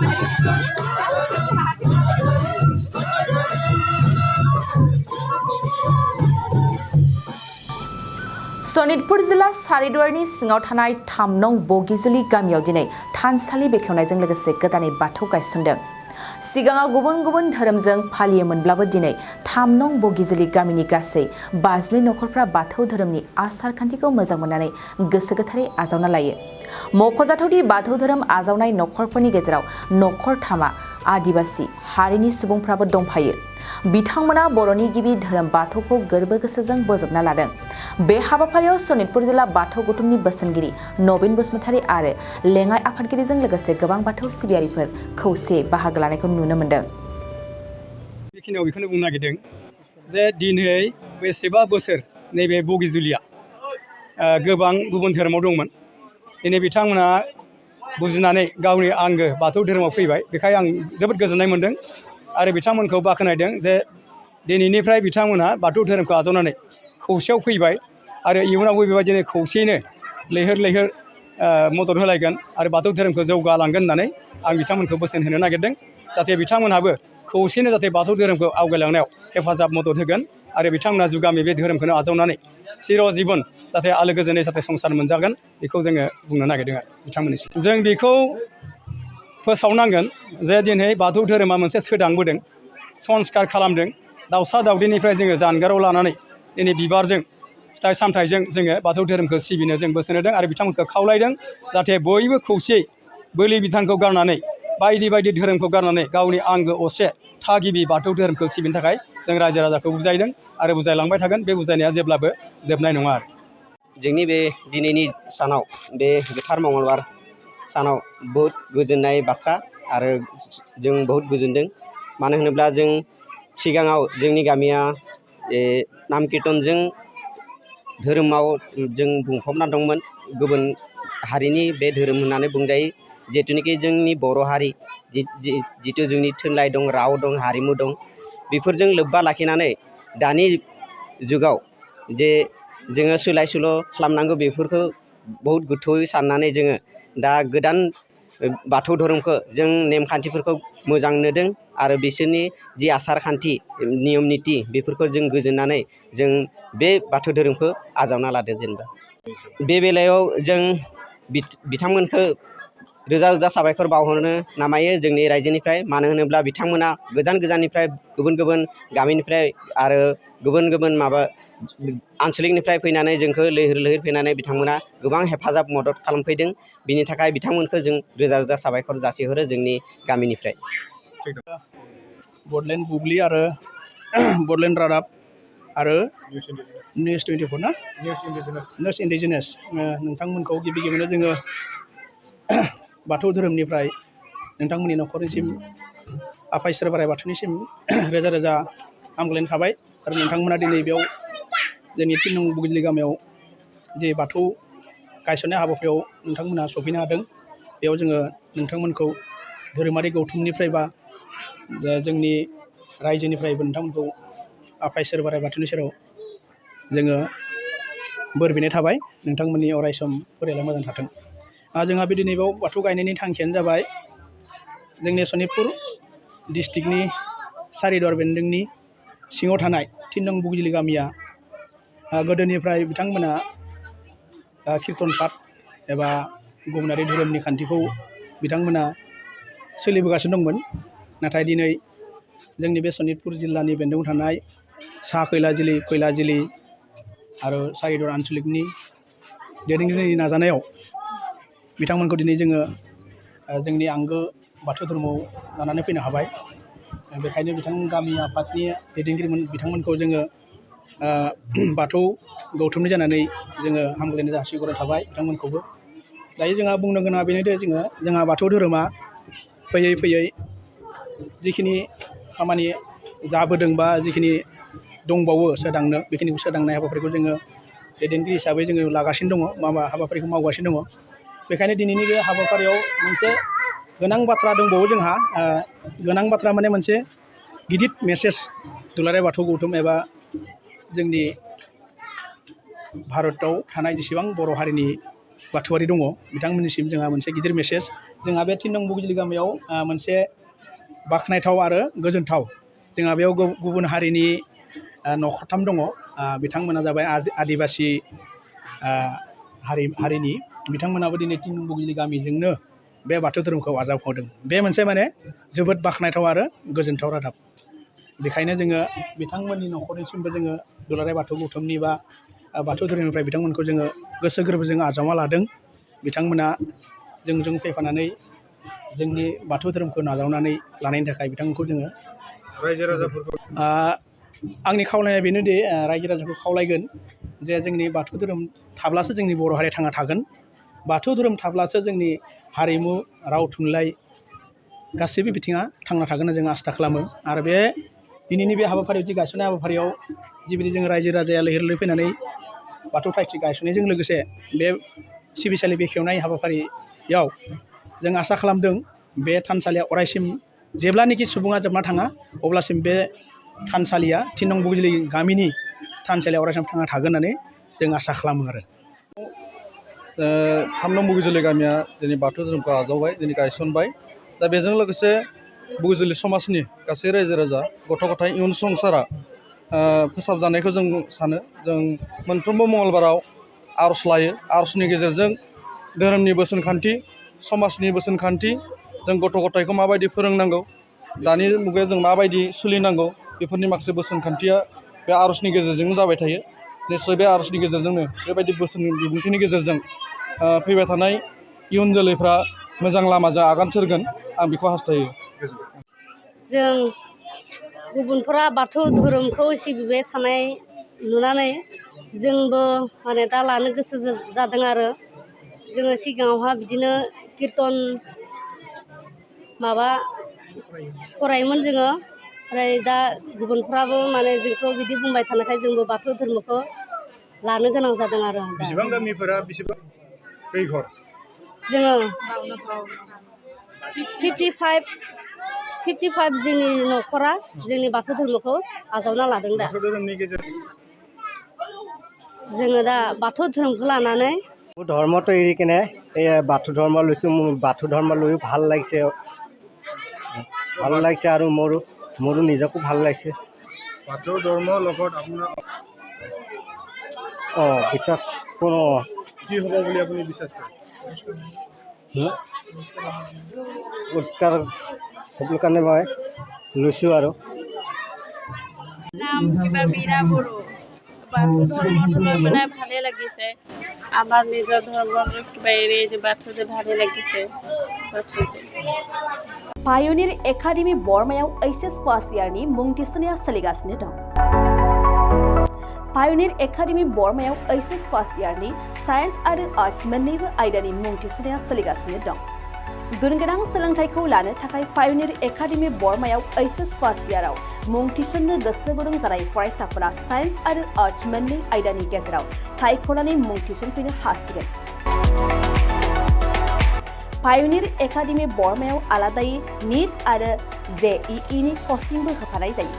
सनितपुर जिला सारिदुवारनि सिङाव थानाय 3 नं बगिजुलि गामियाव दिनै थानसालि बेखेवनायजों लोगोसे गोदानै बाथौ गायसनदों। सिगाङाव गुबुन गुबुन धोरोमजों फालियोमोनब्लाबो दिनै 3 नं बगिजुलि गामिनि गासै 50 नखरफ्रा बाथौ धोरोमनि आसार खान्थिखौ मोजां मोननानै गोसो गोथारै आजावना लायो। मख'जाथावदि बाथौ धोरोम आजावनाय नखरफोरनि गेजेराव नखरथामा आदिबासि हारिनि सुबुंफ्राबो दंफायो। बिथांमोना बर'नि गिबि धोरोम बाथौखौ गोरबो गोसोजों बोजबना लादों। बे हाबाफारियाव सनितपुर जिल्ला बाथौ गौथुमनि बोसोनगिरि नबिन बसुमतारी आरो लेङाइ आफादगिरिजों लोगोसे गोबां बाथौ सिबियारिफोर खौसे बाहागो लानायखौ नुनो मोन्दों। बेखिनियाव बेखौनो बुंनो नागिरदों जे दिनै बेसेबा बोसोर नैबे बगिजुलिया गोबां गुबुन धोरोमाव दंमोन। दिनै बिथांमोना बुजिनानै गावनि आंगो बाथौ धोरोमाव फैबाय। बेखाय आं जोबोद गोजोननाय मोन्दों आरो बिथांमोनखौ बाख्नायदों जे दिनैनिफ्राय बिथांमोना बाथौ धोरोमखौ आजावनानै खौसेयाव फैबाय आरो इयुनावबो बेबायदिनो खौसेयैनो लैहोर लैहोर मदद होलायगोन आरो बाथौ धोरोमखौ जौगालांगोन होननानै आं बिथांमोनखौ बोसोन होनो नागिरदों। जाहाथे बिथांमोनहाबो खौसेयैनो जाहाथे बाथौ धोरोमखौ आवगायलांनायाव हेफाजाब मदद होगोन आरो बिथांमोना जुगामि बे धोरोमखौनो आजावनानै चिर जीवन जाहाथे आलो गोजोनै जाहाथे संसार मोनजागोन बेखौ जोङो बुंनो नागिरदों आरो बिथांमोननिसिम। जों बेखौ फोसावनांगोन जे दिनै बाथौ धोरोमा मोनसे सोदांबोदों, संस्कार खालामदों। दाउसा दाउदैनिफ्राय जोङो जानगाराव लानानै दिनै बिबारजों फिथाइ सामथाइजों जोङो बाथौ धोरोमखौ सिबिनो जों बोसोन होदों आरो बिथांमोनखौ खावलायदों जाहाथे बयबो खौसेयै बोलि बिधानखौ गारनानै बायदि बायदि धोरोमखौ गारनानै गावनि आंगो असे थागिबि बाथौ धोरोमखौ सिबिनो थाखाय जों रायजो राजाखौ बुजायदों आरो बुजायलांबाय थागोन। बे बुजायनाया जेब्लाबो जोबनाय नङा आरो। जोंनि बे दिनैनि सानाव बे गोथार मंगलबार सानाव बहुत गोजोननाय बाथ्रा आरो जों बहुत गोजोनदों। मानो होनोब्ला जों सिगाङाव जोंनि गामिया नाम कीर्तनजों धोरोमाव जों बुंफबना दंमोन। गुबुन हारिनि बे धोरोम होननानै बुंजायो। जिहेतुनिखि जोंनि बर' हारि जिथु जोंनि थुनलाइ दं, राव दं, हारिमु दं, बेफोरजों लोब्बा लाखिनानै दानि जुगाव जे जोङो सोलाय सोल' खालामनांगौ बेफोरखौ बहुत गोथौयै साननानै जोङो दा गोदान बाथौ धोरोमखौ जों नेमखान्थिफोरखौ मोजां नुदों आरो बिसोरनि जि आसार खान्थि नियम निति बेफोरखौ जों गोजोननानै जों बे बाथौ धोरोमखौ आजावना लादों। जेनेबा बे बेलायाव जों बिथांमोनखौ रोजा रोजा साबायखर बावहरनो नामायो जोंनि रायजोनिफ्राय। मानो होनोब्ला बिथांमोना गोजान गोजाननिफ्राय गुबुन गुबुन गामिनिफ्राय आरो गुबुन गुबुन आनसलिकनिफ्राय फैनानै जोंखौ लैहोर लैहोर फैनानै बिथांमोना गोबां हेफाजाब मदद खालामफैदों। बिनि थाखाय बिथांमोनखौ जों रोजा रोजा साबायखर जासिहरो जोंनि गामिनिफ्राय। बडलेण्ड बुब्लि आरो बडलेण्ड रादाब आरो निउस 24 ना निउस इन्डिजिनियास नोंथांमोनखौ गिबि गिबियावनो जोङो बाथौ धोरोमनिफ्राय नोंथांमोननि नखरनिसिम आफा इसोर बोराइ बाथौनिसिम रोजा रोजा हामग्लायनाय थाबाय। आरो नोंथांमोना दिनै बेयाव जोंनि 3 नं बगिजुलि गामियाव जे बाथौ गायसननाय हाबाफारियाव नोंथांमोना सफैनो हादों। बेयाव जोङो नोंथांमोनखौ धोरोमारि गौथुमनिफ्राय बा जोंनि रायजोनिफ्रायबो नोंथांमोनखौ आफा इसोर बोराइ बाथौनि सेराव जोङो बोर बिनाय थाबाय। नोंथांमोननि अरायसम फरियाला मोजां थाथों। जोंहा बे दिनै बेयाव बाथौ गायनायनि थांखियानो जाबाय जोंनि सनितपुर डिस्ट्रिक्टनि सारिदुवार बेन्दोंनि सिङाव थानाय 3 नं बगिजुलि गामिया गोदोनिफ्राय बिथांमोना कीर्तन पाठ एबा गुबुनारि धोरोमनि खान्थिखौ बिथांमोना सोलिबोगासिनो दंमोन। नाथाय दिनै जोंनि बे सनितपुर जिल्लानि बेन्दोङाव थानाय सा खैलाजिलि आरो सारिदुवार आनसलिकनि दैदेनगिरिनि नाजानायाव बिथांमोनखौ दिनै जोङो जोंनि आंगो बाथौ धोरोमाव लानानै फैनो हाबाय। बेखायनो गामि आफादनि दैदेनगिरिमोन बिथांमोनखौ जोङो बाथौ गौथुमनि जानानै जोङो हामग्लायनाय जासिहरनाय थाबाय बिथांमोनखौबो। दायो जोंहा बुंनो गोनाङा बेनोदि जोंहा बाथौ धोरोमा फैयै फैयै जिखिनि खामानि जाबोदों बा जिखिनि दंबावो सोदांनो बेखिनिखौ सोदांनाय हाबाफारिखौ जोङो दैदेनगिरि हिसाबै जोङो लागासिनो दङ, हाबाफारिखौ मावगासिनो दङ। बेखायनो दिनैनि बे हाबाफारियाव मोनसे गोनां बाथ्रा दंबावो जोंहा। गोनां बाथ्रा माने मोनसे गिदिर मेसेज दुलाराय बाथौ गौथुम एबा जोंनि भारताव थानाय जेसेबां बर' हारिनि बाथौआरि दङ बिथांमोननिसिम जोंहा मोनसे गिदिर मेसेज जोंहा बे 3 नं बगिजुलि गामियाव मोनसे बाख्नायथाव आरो गोजोनथाव जोंहा बेयाव गुबुन हारिनि न'खरथाम दङ बिथांमोना जाबाय आदिबासि हारिनि बिथांमोनाबो दिनै 3 नं बगिजुलि गामिजोंनो बे बाथौ धोरोमखौ आजावखावदों बे मोनसे माने जोबोद बाख्नायथाव आरो गोजोनथाव रादाब बेखायनो जोङो बिथांमोननि न'खरनिसिमबो जोङो दुलाराय बाथौ गौथुमनि बा बाथौ धोरोमनिफ्राय बिथांमोनखौ जोङो गोसो गोरबोजों आजावना लादों बिथांमोना जोंजों फैफानानै जोंनि बाथौ धोरोमखौ नाजावनानै लानायनि थाखाय बिथांमोनखौ जोङो रायजो राजाफोरखौ आंनि खावलायनाया बेनोदि रायजो राजाखौ खावलायगोन जे जोंनि बाथौ धोरोम थाब्लासो जोंनि बर' हारिया थांना थागोन बाथौ धोरोम थाब्लासो जोंनि हारिमु राव थुनलाइ गासैबो बिथिङा थांना थागोन होनना जों आसा खालामो आरो बे दिनैनि बे हाबाफारियाव जि गायसननाय हाबाफारियाव जिबायदि जों रायजो राजाया लैहोर लैहोर फैनानै बाथौ थाइथि गायसननायजों लोगोसे बे सिबिसालि बेखेवनाय हाबाफारियाव जों आसा खालामदों बे थानसालिया अरायसिम जेब्लानोखि सुबुङा जोबना थाङा अब्लासिम बे थानसालिया 3 नं बगिजुलि गामिनि थानसालिया अरायसम थांना थागोन होननानै जों आसा खालामो आरो 3 नं बगिजुलि गामिया दिनै बाथौ धोरोमखौ आजावबाय दिनै गायसनबाय दा बेजों लोगोसे बगिजुलि समाजनि गासै रायजो राजा गथ' गथाय इयुन संसारा फोसाबजानायखौ जों सानो जों मोनफ्रोमबो मंगलबाराव आर'ज लायो आर'जनि गेजेरजों धोरोमनि बोसोनखान्थि समाजनि बोसोनखान्थि जों गथ' गथायखौ माबायदि फोरोंनांगौ दानि मुगायाव जों माबायदि सोलिनांगौ बेफोरनि माखासे बोसोनखान्थिया बे आर'जनि गेजेरजों जाबाय थायो निस्सय बे आर'जनि गेजेरजोंनो बेबायदि बोसोन बिबुंथिनि गेजेरजों फैबाय थानाय इयुन जोलैफ्रा मोजां लामाजों आगान सुरगोन आं बेखौ हास्थायो जों गुबुनफोरा बाथौ धोरोमखौ सिबिबाय थानाय नुनानै जोंबो माने दा लानो गोसो जादों आरो जोङो सिगाङावहा बिदिनो कीर्तन माबा फरायोमोन जोङो ओमफ्राय दा गुबुनफ्राबो माने जोंखौ बिदि बुंबाय थानायखाय जोंबो बाथौ धोरोमखौ लानो गोनां जादों आरो बेसेबां गामिफोरा बेसेबां खैघर जोङो 55 जोंनि न'खरा जोंनि बाथौ धोरोमखौ आजावना लादों दा बाथौ धोरोमनि गेजेरजों जोङो दा बाथौ धोरोमखौ लानानै ধৰ্মটো এৰি কিনে এই বাথৌ ধৰ্ম লৈছোঁ মোৰ বাথৌ ধৰ্ম লৈও ভাল লাগিছে আৰু মোৰো নিজকো ভাল লাগিছে বাথৌ ধৰ্মৰ লগত আপোনাৰ বিশ্বাস কোনো কি হ'ব বুলি আপুনি বিশ্বাস কৰে পৰিষ্কাৰ হ'বৰ কাৰণে মই লৈছোঁ আৰু নাম কিবা মীৰা বড়ো বাথৌ ধৰ্মটো লৈ পেলাই ভালে লাগিছে আমাৰ নিজৰ ধৰ্মৰ কিবা এৰি বাথৌতে ভালে লাগিছে पायनिर एकाडेमि बरमायाव HS फार्स्ट इयारनि मुं थिसननाया सोलिगासिनो दं पायनिर एकाडेमि बरमायाव HS फार्स्ट इयारनि साइन्स आरो आर्ट्स मोन्नैबो आयदानि मुं थिसननाया सोलिगासिनो दं गुनगोनां सोलोंथाइखौ लानो थाखाय पायनिर एकाडेमि बरमायाव HS फार्स्ट इयाराव मुं थिसननो गोसो गुदुं जानाय फरायसाफोरा साइन्स आरो आर्ट्स मोन्नै आयदानि गेजेराव सायख'नानै मुं थिसनफैनो हासिगोन पायनिर एकाडेमि बरमायाव आलादायै नीट आरो JEE नि कचिंबो होफानाय जायो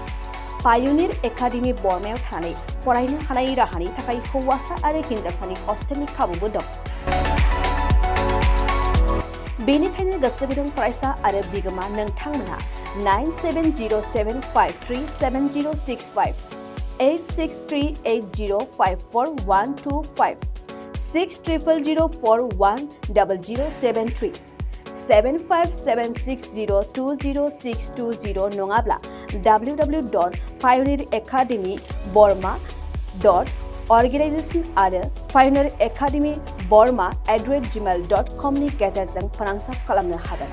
पायनिर एकाडेमि बरमायाव थानानै फरायनो हानाय राहानि थाखाय हौवासा आरो हिन्जावसानि हस्टेलनि खाबुबो दं बेनिखायनो गोसो गुदुं फरायसा आरो बिगोमा नोंथांमोनहा 9707537065 8638054125 6000410073 7576020620 नङाब्ला www.pioneeracademyborma.organization आरो pioneeracademyborma@gmail.com नि गेजेरजों फोनांजाब खालामनो हागोन